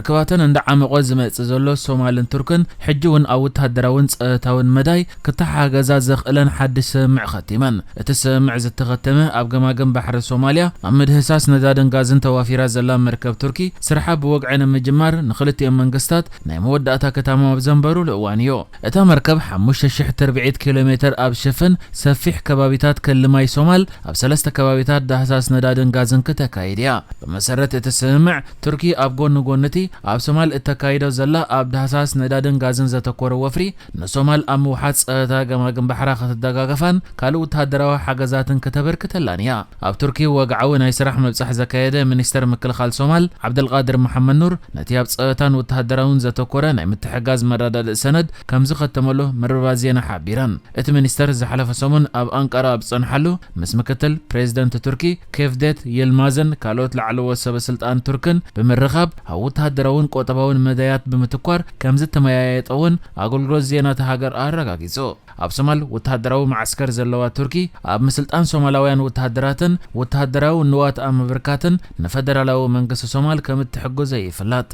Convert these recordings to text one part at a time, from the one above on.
ክባተን እንዳዓመቖ ዝመጽእ ዘሎ ሶማልን ቱርክን፣ ሕጂ እውን ኣብ ወተሃደራውን ጸጥታውን መዳይ ክተሓገዛ ዘኽእለን ሓድሽ ስምምዕ ኸቲመን። እቲ ስምምዕ ዝተኸተመ ኣብ ገማግም ባሕሪ ሶማልያ፣ ኣብ ምድህሳስ ነዳድን ጋዝን ተዋፊራ ዘላ መርከብ ቱርኪ፣ ስርሓ ብወግዒ ንምጅማር ንኽልቲኦም መንግስታት ናይ መወዳእታ ክታሞም ኣብ ዘንበሩሉ እዋን እዩ። እታ መርከብ ሓሙሽተ ሽሕ ትርብዒት ኪሎ ሜትር ኣብ ሽፍን ሰፊሕ ከባቢታት ክሊ ማይ ሶማል፣ ኣብ ሰለስተ ከባቢታት ዳህሳስ ነዳድን ጋዝን ክተካይድ እያ። ብመሰረት እቲ ስምምዕ፣ ቱርኪ ኣብ ጎኒ ጎኒ እቲ ኣብ ሶማል እተካይዶ ዘላ ኣብ ዳህሳስ ነዳድን ጋዝን ዘተኮረ ወፍሪ፣ ንሶማል ኣብ ምውሓጥ ጸጥታ ገማግም ባሕራ ክትደጋገፋን ካልእ ወተሃደራዊ ሓገዛትን ክተበርክተላን እያ። ኣብ ቱርኪ ወግዓዊ ናይ ስራሕ ምብጻሕ ዘካየደ ሚኒስተር ምክልኻል ሶማል ዓብደልቃድር መሓመድ ኑር፣ ነቲ ኣብ ጸጥታን ወተሃደራውን ዘተኮረ ናይ ምትሕጋዝ መረዳድእ ሰነድ ከም ዝኸተመሉ መርበባት ዜና ሓቢረን። እቲ ሚኒስተር ዝሓለፈ ሰሙን ኣብ ኣንቃራ ኣብ ዝጸንሓሉ፣ ምስ ምክትል ፕሬዚደንት ቱርኪ ኬቭዴት ይልማዝን ካልኦት ላዕለዎት ሰበ ስልጣን ቱርክን ብምርኻብ፣ ኣብ ወተሃደራውን ቁጠባውን መዳያት ብምትኳር ከም ዝተመያየጠ እውን ኣገልግሎት ዜና እታ ሃገር ኣረጋጊጹ። ኣብ ሶማል ወተሃደራዊ መዓስከር ዘለዋ ቱርኪ፣ ኣብ ምስልጣን ሶማላውያን ወተሃደራትን ወተሃደራዊ ንዋት ኣብ ምብርካትን ንፈደራላዊ መንግስቲ ሶማል ከም እትሕግዞ ይፍለጥ።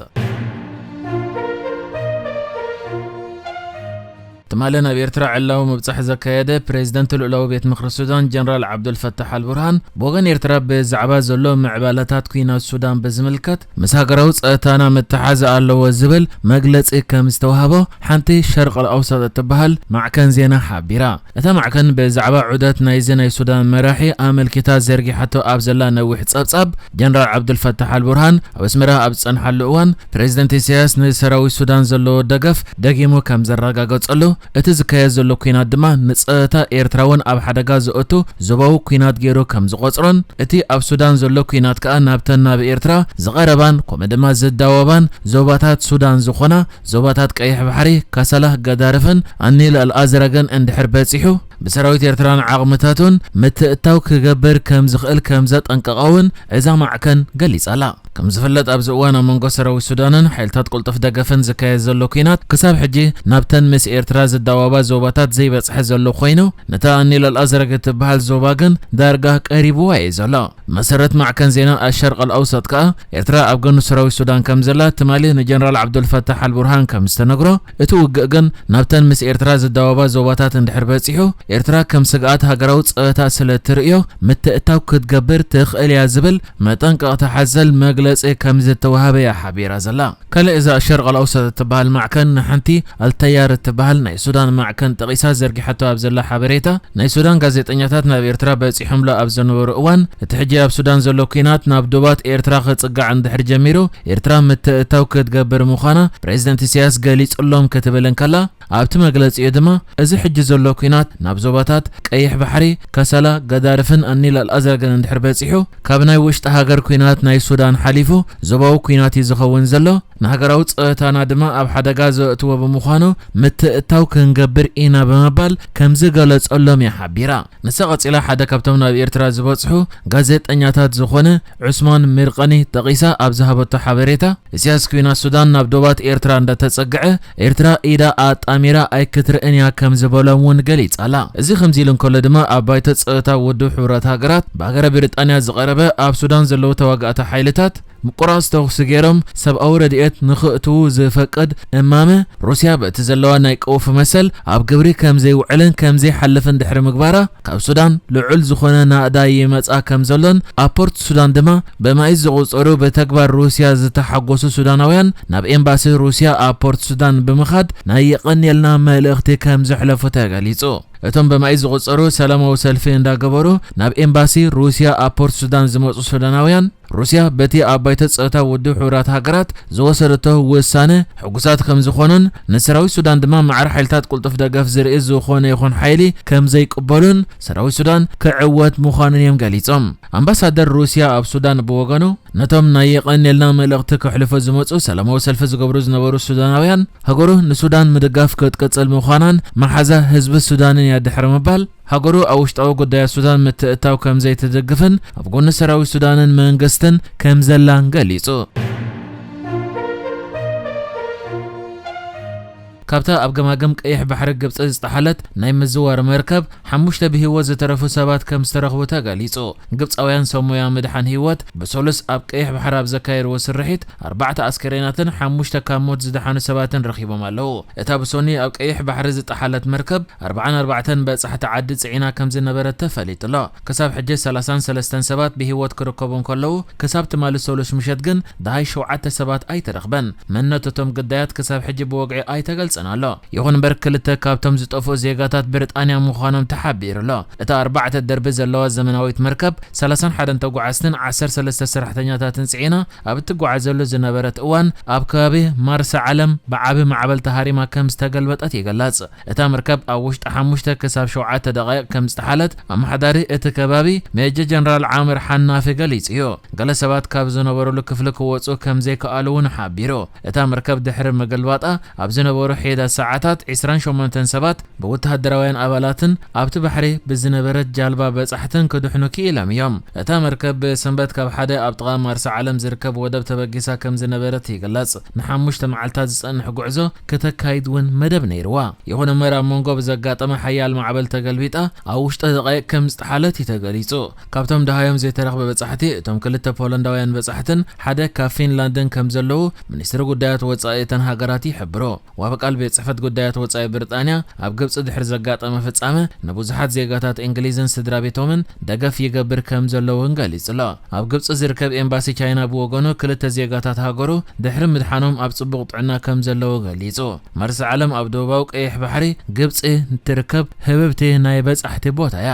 ትማሊ ናብ ኤርትራ ዕላዊ ምብጻሕ ዘካየደ ፕሬዚደንት ልኡላዊ ቤት ምኽሪ ሱዳን ጀነራል ዓብዱልፈታሕ ኣልቡርሃን፣ ብወገን ኤርትራ ብዛዕባ ዘሎ ምዕባለታት ኲናት ሱዳን ብዝምልከት፣ ምስ ሃገራዊ ጸጥታና ምትሓዝ ኣለዎ ዝብል መግለጺ ከም ዝተዋህቦ ሓንቲ ሸርቕ ኣውሰጥ እትበሃል ማዕከን ዜና ሓቢራ። እታ ማዕከን ብዛዕባ ዑደት ናይዚ ናይ ሱዳን መራሒ ኣመልኪታ ዘርጊሓቶ ኣብ ዘላ ነዊሕ ጸብጻብ፣ ጀነራል ዓብዱልፈታሕ ኣልቡርሃን ኣብ ኣስመራ ኣብ ዝጸንሓሉ እዋን፣ ፕሬዚደንት ኢሳያስ ንሰራዊት ሱዳን ዘለዎ ደገፍ ደጊሙ ከም ዘረጋገጸሉ፣ እቲ ዝካየድ ዘሎ ኲናት ድማ ንጸጥታ ኤርትራ እውን ኣብ ሓደጋ ዘእቱ ዞባዊ ኲናት ገይሩ ከም ዝቖጽሮን፣ እቲ ኣብ ሱዳን ዘሎ ኲናት ከኣ ናብተን ናብ ኤርትራ ዝቐረባን ከምኡ ድማ ዝዳወባን ዞባታት ሱዳን ዝኾና ዞባታት ቀይሕ ባሕሪ፣ ካሳላ፣ ገዳርፍን ኣኒል ኣልኣዝረግን እንድሕር በጺሑ፣ ብሰራዊት ኤርትራን ዓቕምታቱን ምትእታው ክገብር ከም ዝኽእል ከም ዘጠንቀቐ እውን እዛ ማዕከን ገሊጻ ኣላ። ከም ዝፍለጥ፣ ኣብዚ እዋን ኣብ መንጎ ሰራዊት ሱዳንን ሓይልታት ቅልጡፍ ደገፍን ዝካየድ ዘሎ ኲናት፣ ክሳብ ሕጂ ናብተን ምስ ኤርትራ ዝዳወባ ዞባታት ዘይበጽሐ ዘሎ ኮይኑ፣ ነታ ኣኒል ኣልኣዝረግ እትበሃል ዞባ ግን ዳርጋ ቀሪብዋ እዩ ዘሎ። መሰረት ማዕከን ዜና ኣሸርቅ ኣልኣውሰጥ ከኣ፣ ኤርትራ ኣብ ጎኒ ሰራዊት ሱዳን ከም ዘላ ትማሊ ንጀነራል ዓብዱልፈታሕ ኣልቡርሃን ከም ዝተነግሮ፣ እቲ ውግእ ግን ናብተን ምስ ኤርትራ ዝዳወባ ዞባታት እንድሕር በጺሑ፣ ኤርትራ ከም ስግኣት ሃገራዊ ጸጥታ ስለ እትርእዮ፣ ምትእታው ክትገብር ትኽእል እያ ዝብል መጠንቀቕታ ሓዘል መግለጺ ከም ዝተዋህበ እያ ሓቢራ ዘላ። ካልእ እዛ ሸርቕ ኣልኣውሰጥ እትበሃል ማዕከን ንሓንቲ ኣልተያር እትበሃል ናይ ሱዳን ማዕከን ጠቒሳ ዘርጊሓቶ ኣብ ዘላ ሓበሬታ፣ ናይ ሱዳን ጋዜጠኛታት ናብ ኤርትራ በጺሖምሉ ኣብ ዝነበሩ እዋን፣ እቲ ሕጂ ኣብ ሱዳን ዘሎ ኲናት ናብ ዶባት ኤርትራ ክጽጋዕ እንድሕር ጀሚሩ፣ ኤርትራ ምትእታው ክትገብር ምዃና ፕሬዚደንት ኢሳያስ ገሊጹሎም ክትብል እንከላ፣ ኣብቲ መግለጺኡ ድማ፣ እዚ ሕጂ ዘሎ ኲናት ናብ ዞባታት ቀይሕ ባሕሪ፣ ከሰላ፣ ገዳርፍን ኣኒል ኣልኣዝረግን እንድሕር በጺሑ፣ ካብ ናይ ውሽጢ ሃገር ኲናት ናይ ሱዳን ሓሊፉ ዞባዊ ኲናት እዩ ዝኸውን ዘሎ። ንሃገራዊ ጸጥታና ድማ ኣብ ሓደጋ ዘእትዎ ብምዃኑ፣ ምትእታው ክንገብር ኢና ብምባል ከም ዝገለጸሎም እያ ሓቢራ። ንሳ ቀጺላ ሓደ ካብቶም ናብ ኤርትራ ዝበጽሑ ጋዜጠኛታት ዝኾነ ዑስማን ሚርቀኒ ጠቒሳ ኣብ ዝሃበቶ ሓበሬታ፣ ኢሳያስ ኲናት ሱዳን ናብ ዶባት ኤርትራ እንዳተጸግዐ፣ ኤርትራ ኢዳ ኣጣሚራ ኣይክትርእን እያ ከም ዝበሎም እውን ገሊጻ ኣላ። እዚ ከምዚ ኢሉ እንከሎ ድማ፣ ኣብ ባይቶ ጸጥታ ውድብ ሕቡራት ሃገራት ብሃገረ ብሪጣንያ ዝቐረበ፣ ኣብ ሱዳን ዘለዉ ተዋጋእቲ ሓይልታት ምቁራጽ ተኹሲ ገይሮም ሰብኣዊ ረድኤት ንኽእትዉ ዝፈቅድ እማመ፣ ሩስያ በቲ ዘለዋ ናይ ቀውፊ መሰል ኣብ ግብሪ ከም ዘይውዕልን ከም ዘይሓልፍን ድሕሪ ምግባራ፣ ካብ ሱዳን ልዑል ዝኾነ ናእዳ ይመጻ ከም ዘሎን፣ ኣብ ፖርት ሱዳን ድማ ብማኢት ዝቑጸሩ ብተግባር ሩስያ ዝተሓጎሱ ሱዳናውያን ናብ ኤምባሲ ሩስያ ኣብ ፖርት ሱዳን ብምኻድ ናይ የቐንየልና መልእኽቲ ከም ዘሕለፉ ተገሊጹ። እቶም ብማኢት ዝቑጸሩ ሰላማዊ ሰልፊ እንዳገበሩ ናብ ኤምባሲ ሩስያ ኣብ ፖርት ሱዳን ዝመጹ ሱዳናውያን፣ ሩስያ በቲ ኣብ ባይቶ ጸጥታ ውድብ ሕቡራት ሃገራት ዝወሰደቶ ውሳነ ሕጉሳት ከም ዝኾኑን፣ ንሰራዊት ሱዳን ድማ ማዕረ ሓይልታት ቅልጡፍ ደገፍ ዝርኢ ዝኾነ ይኹን ሓይሊ ከም ዘይቅበሉን፣ ሰራዊት ሱዳን ክዕወት ምዃኑን እዮም ገሊጾም። ኣምባሳደር ሩስያ ኣብ ሱዳን ብወገኑ፣ ነቶም ናይ የቐንየልና መልእኽቲ ከሕልፉ ዝመጹ ሰላማዊ ሰልፊ ዝገብሩ ዝነበሩ ሱዳናውያን፣ ሃገሩ ንሱዳን ምድጋፍ ክትቅጽል ምዃናን መሓዛ ህዝቢ ሱዳንን እያ ድሕሪ ምባል፣ ሃገሩ ኣብ ውሽጣዊ ጉዳያት ሱዳን ምትእታው ከም ዘይትድግፍን ኣብ ጎኒ ሰራዊት ሱዳንን መንግስትን ከም ዘላን ገሊጹ። ካብታ ኣብ ገማግም ቀይሕ ባሕሪ ግብጺ ዝጠሓለት ናይ ምዝዋር መርከብ፣ ሓሙሽተ ብህይወት ዝተረፉ ሰባት ከም ዝተረኽቡ ተገሊጹ። ግብጻውያን ሰብ ሞያ ምድሓን ህይወት ብሰሉስ ኣብ ቀይሕ ባሕሪ ኣብ ዘካየድዎ ስርሒት፣ ኣርባዕተ ኣስከሬናትን ሓሙሽተ ካብ ሞት ዝደሓኑ ሰባትን ረኺቦም ኣለዉ። እታ ብሶኒ ኣብ ቀይሕ ባሕሪ ዝጠሓለት መርከብ፣ ኣርባዓን ኣርባዕተን በጻሕቲ ዓዲ ጽዒና ከም ዝነበረት ተፈሊጡ ኣሎ። ክሳብ ሕጂ ሰላሳን ሰለስተን ሰባት ብህይወት ክርከቡ እንከለዉ፣ ክሳብ ትማሊ ሰሉስ ምሸት ግን ደሃይ ሸውዓተ ሰባት ኣይተረኽበን። መንነቶም ግዳያት ክሳብ ሕጂ ብወግዒ ኣይተገልጸን ኣሎ። ይኹን እምበር፣ ክልተ ካብቶም ዝጠፍኡ ዜጋታት ብሪጣንያ ምዃኖም ተሓቢሩ ኣሎ። እታ ኣርባዕተ ደርቢ ዘለዋ ዘመናዊት መርከብ፣ ሰላሳን ሓደን ተጓዓዝትን ዓሰርተ ሰለስተ ሰራሕተኛታትን ጽዒና ኣብ እትጓዓዘሉ ዝነበረት እዋን፣ ኣብ ከባቢ ማርሳ ዓለም ብዓቢ ማዕበል ተሃሪማ ከም ዝተገልበጠት ይግለጽ። እታ መርከብ ኣብ ውሽጢ ሓሙሽተ ክሳብ ሸውዓተ ደቓይቕ ከም ዝጠሓለት፣ ኣመሓዳሪ እቲ ከባቢ ሜጀር ጀነራል ዓምር ሓናፊ ገሊጹ እዩ። ገለ ሰባት ካብ ዝነበሩሉ ክፍሊ ክወጹ ከም ዘይከኣሉ እውን ሓቢሩ። እታ መርከብ ድሕሪ ምግልባጣ፣ ኣብ ዝነበሩ ሒደት ሰዓታት፣ ዒስራን ሸሞንተን ሰባት ብወተሃደራውያን ኣባላትን ኣብቲ ባሕሪ ብዝነበረት ጃልባ በጻሕትን ክድሕኑ ክኢሎም እዮም። እታ መርከብ ብሰንበት ካብ ሓደ ኣብ ጥቓ ማርሳ ዓለም ዝርከብ ወደብ ተበጊሳ ከም ዝነበረት ይግለጽ። ንሓሙሽተ መዓልታት ዝጸንሕ ጉዕዞ ከተካይድ እውን መደብ ነይርዋ። ይኹን እምበር፣ ኣብ መንጎ ብዘጋጠመ ሓያል ማዕበል ተገልቢጣ ኣብ ውሽጢ ደቓይቕ ከም ዝጠሓለት እዩ ተገሊጹ። ካብቶም ደሃዮም ዘይተረኽበ በጻሕቲ፣ እቶም ክልተ ፖላንዳውያን በጻሕትን ሓደ ካብ ፊንላንድን ከም ዘለዉ ሚኒስትሪ ጉዳያት ወጻኢ እተን ሃገራት ይሕብሩ። ዋቢ ቃል ቤት ጽሕፈት ጉዳያት ወጻኢ ብሪጣንያ፣ ኣብ ግብጺ ድሕሪ ዘጋጠመ ፍጻመ ንብዙሓት ዜጋታት እንግሊዝን ስድራ ቤቶምን ደገፍ ይገብር ከም ዘሎ እውን ገሊጹ ኣሎ። ኣብ ግብጺ ዝርከብ ኤምባሲ ቻይና ብወገኑ፣ ክልተ ዜጋታት ሃገሩ ድሕሪ ምድሓኖም ኣብ ጽቡቕ ጥዕና ከም ዘለዉ ገሊጹ። ማርሳ ዓለም ኣብ ደቡባዊ ቀይሕ ባሕሪ ግብጺ እትርከብ ህብብቲ ናይ በጻሕቲ ቦታ እያ።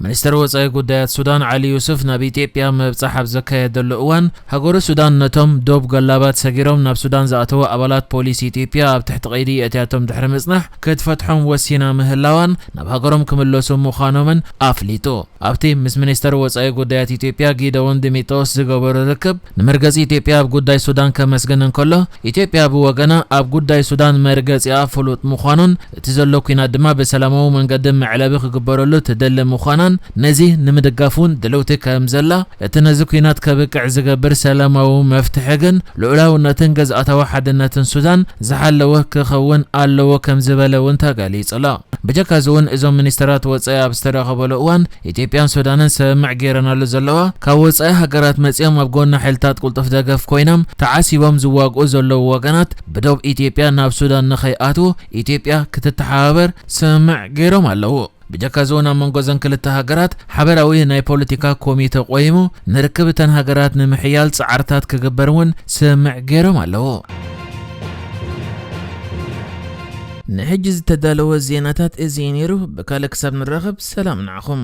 ሚኒስተር ወጻኢ ጉዳያት ሱዳን ዓሊ ዩሱፍ ናብ ኢትዮጵያ ምብጻሕ ኣብ ዘካየደሉ እዋን፣ ሃገሩ ሱዳን ነቶም ዶብ ገላባት ሰጊሮም ናብ ሱዳን ዝኣተዉ ኣባላት ፖሊስ ኢትዮጵያ ኣብ ትሕቲ ቀይዲ የእትያቶም ድሕሪ ምጽናሕ፣ ክትፈትሖም ወሲና ምህላዋን ናብ ሃገሮም ክምለሱ ምዃኖምን ኣፍሊጡ። ኣብቲ ምስ ሚኒስተር ወጻኢ ጉዳያት ኢትዮጵያ ጊደዎን ዲሚጥሮስ ዝገበሮ ርክብ፣ ንመርገጺ ኢትዮጵያ ኣብ ጉዳይ ሱዳን ከመስግን እንከሎ፣ ኢትዮጵያ ብወገና ኣብ ጉዳይ ሱዳን መርገጺኣ ፍሉጥ ምዃኑን፣ እቲ ዘሎ ኲናት ድማ ብሰላማዊ መንገዲ መዕለቢ ክግበረሉ ትደሊ ምዃናን፣ ነዚ ንምድጋፍ እውን ድልውቲ ከም ዘላ፣ እቲ ነዚ ኲናት ከብቅዕ ዝገብር ሰላማዊ መፍትሒ ግን ልኡላውነትን ግዝኣታዊ ሓድነትን ሱዳን ዝሓለወ ክኸውን ኣለዎ ከም ዝበለ እውን ተገሊጹ ኣሎ። ብጀካ እዚ እውን እዞም ሚኒስተራት ወጻኢ ኣብ ዝተራኸበሉ እዋን፣ ኢትዮጵያን ሱዳንን ስምምዕ ገይረናሉ ዘለዋ፣ ካብ ወጻኢ ሃገራት መጺኦም ኣብ ጎኒ ሓይልታት ቅልጡፍ ደገፍ ኮይኖም ተዓሲቦም ዝዋግኡ ዘለዉ ወገናት ብዶብ ኢትዮጵያ ናብ ሱዳን ንኸይኣትዉ ኢትዮጵያ ክትተሓባበር ስምምዕ ገይሮም ኣለዉ። ብጀካ እዚ እውን ኣብ መንጎ እዘን ክልተ ሃገራት ሓበራዊ ናይ ፖለቲካ ኮሚተ ቆይሙ ንርክብ እተን ሃገራት ንምሕያል ጻዕርታት ክግበር እውን ስምምዕ ገይሮም ኣለዉ። ንሕጂ ዝተዳለወ ዜናታት እዚ እዩ ነይሩ። ብካልእ ክሳብ ንራኸብ ሰላም ንዓኹም።